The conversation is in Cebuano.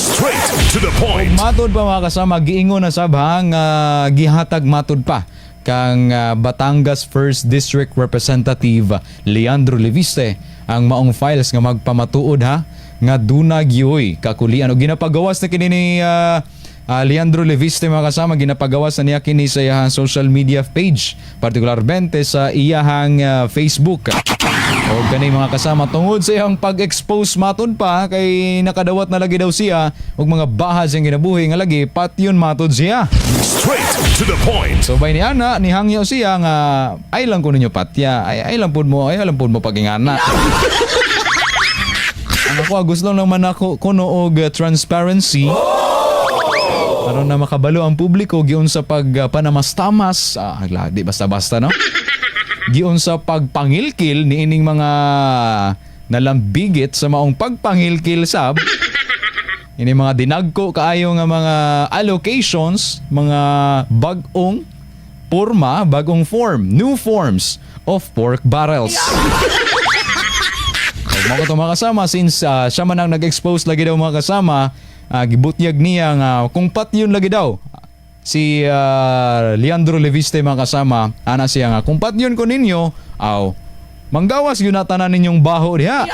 Straight to the point. Matod pa, mga kasama, giingon na sab ha nga gihatag matod pa kang Batangas 1st District Representative Leandro Leviste ang maong files nga magpamatuod ha nga duna gyoy kakulian o ginapagawas na kini ni Leandro Leviste, mga kasama. Ginapagawas na niya kini sa iyahang social media page, partikularmente sa iyahang Facebook. O kani, mga kasama, tungod sa iyang pag-expose matod pa kay nakadawat na lagi daw siya og mga bahas ang kinabuhi nga lagi patyon matod siya. Straight to the point. So bay ni ana nihangyo siya nga ay lang ko ninyo patya, ay lang pud mo, ay lang pud mo pagingana. Ang ako gusto lang naman ako kuno og transparency aron na makabalo ang publiko giunsa pag panamastamas, di basta-basta, no, giunsa pagpangilkil ni ining mga nalambigit sa maong pagpangilkil sab ini mga dinagko kaayo nga mga allocations, mga bag-ong porma, bagong form, new forms of pork barrels. Ug mao to, mga kasama, since siya man ang nag-expose lagi daw, mga kasama, gibutyag niya nga kung patyon lagi daw si Leandro Leviste, mga kasama, ana siya nga kung patyon ko ninyo, aw manggawas yun na tanan ninyong baho diha.